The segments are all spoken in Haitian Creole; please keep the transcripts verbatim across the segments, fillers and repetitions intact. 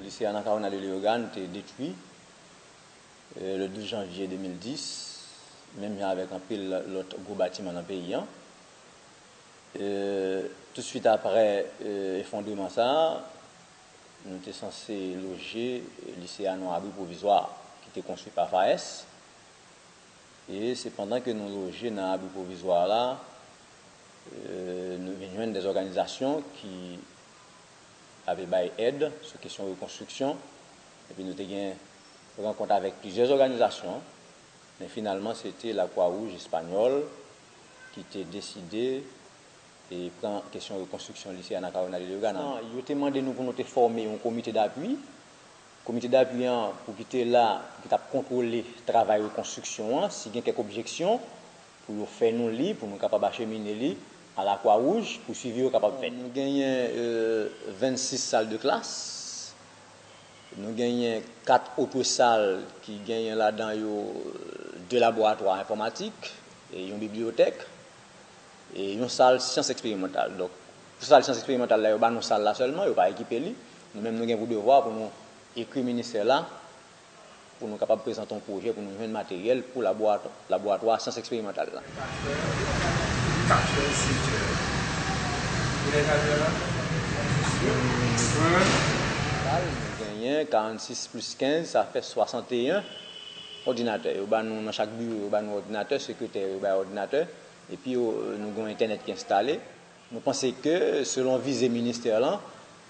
Lise Anacaona de Leyogàn te detwi, euh, le douz janvye de mil dis, menm jan avèk anpil lòt gwo batiman nan peyi a. Euh, toutswit aprè, euh, efondreman sa a, nou te sanse loje lise a nan yon abri pwovizwa ki te konstwi pa FAES. E se pandan ke nou loje nan abri pwovizwa la, euh, nou vin jwenn de òganizasyon ki avè bay èd sou kesyon rekonstriksyon. Epi nou te gen rankont avèk plizyè òganizasyon, men finalman se te Lakwa Wouj Espanyòl ki te deside e pran kesyon rekonstriksyon lise Anacaona de Leyogàn an men. Yo te mande nou pou nou te fòme yon komite dapui. Komite dapui an pou ki te la, pou ki t ap kontwole travay rekonstriksyon an, si gen kèk objeksyon, pou yo fè nou li, pou nou kapab achemine li a Lakwa Wouj, pou swivi yo kapab fèt. Nou genyen, euh, vennsis sal de klas, nou genyen kat otre sal ki genyen ladan yo, euh, de laboratwa enfòmatik, e yon bibliyotèk, e yon sal syans eksperimantal. Donk, pou sal syans eksperimantal la, yo ba nou sal la sèlman, yo pa ekipe li. Nou menm, nou gen pou devwa pou nou ekri ministè la, pou nou kapab prezante yon pwojè, pou nou jwenn materyèl pou laboratwa, laboratwa syans eksperimantal la. Nou genyen karannsis plis kenz, sa fè swasanteyen òdinatè. Yo ba nou, nan chak biwo, yo ba nou òdinatè, sekretè yo bay òdinatè, epi yo, nou gen yon entènèt ki enstale. Nou panse ke, selon vize ministè lan,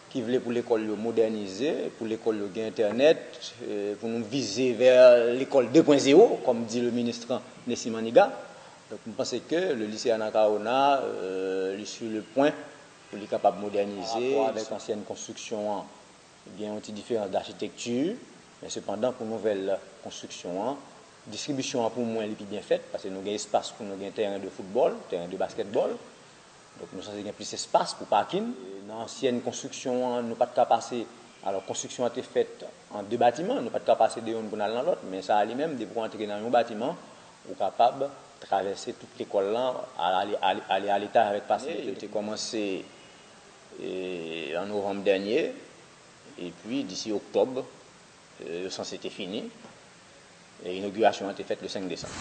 ki vle pou lekòl yo modènize, pou lekòl yo gen entènèt, euh, pou nou vize vè lekòl de pwen zewo, kòm di le ministre Nesmy Manigat. Donk, nou panse ke le lycée Anacaona, euh, li sur le point pou li kapab modènize. Pa rapò avèk ansyèn konstriksyon an, gen yon ti diferans dachitekti, men sepandan, pou nouvèl konstriksyon an, distribisyon an, pou mwen, li pi byen fèt, paske nou gen espas pou nou gen tèren de foutbòl, tèren de baskètbòl. Donk, nou sanse gen plis espas pou pakin. Nan ansyèn konstriksyon an, nou pa t ka pase, alò, konstriksyon an te fèt an de batiman, nou pa t ka pase de youn pou n al nan lòt, men sa a li menm, depi w antre nan yon batiman, ou kapab travèse tout lekòl lan, ale, ale, ale a letaj avèk fasilite. Yo te kòmanse, e, an novanm dènye, epi disi oktòb, e, yo sanse te fini. E inogirasyon an te fèt le senk desanm.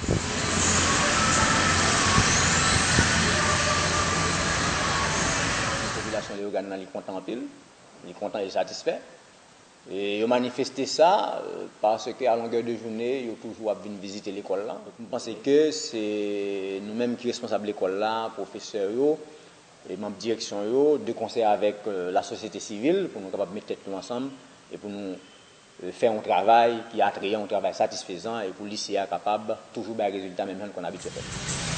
Popilasyon Leyogàn nan, li kontan anpil, li kontan e satisfè. E yo manifeste sa, euh, paske a longè de jounen, yo toujou ap vin vizite lekòl la. Donk, m panse ke se nou menm ki responsab lekòl la, pwofesè yo, e manm direksyon yo, de konsèy avèk, euh, lasosyete sivil, pou nou kapab met tèt nou ansanm, e pou nou, euh, fè yon travay ki atrayan, yon travay satisfezan, e pou lise a kapab toujou bay rezilta menm jan l konn abitye fè.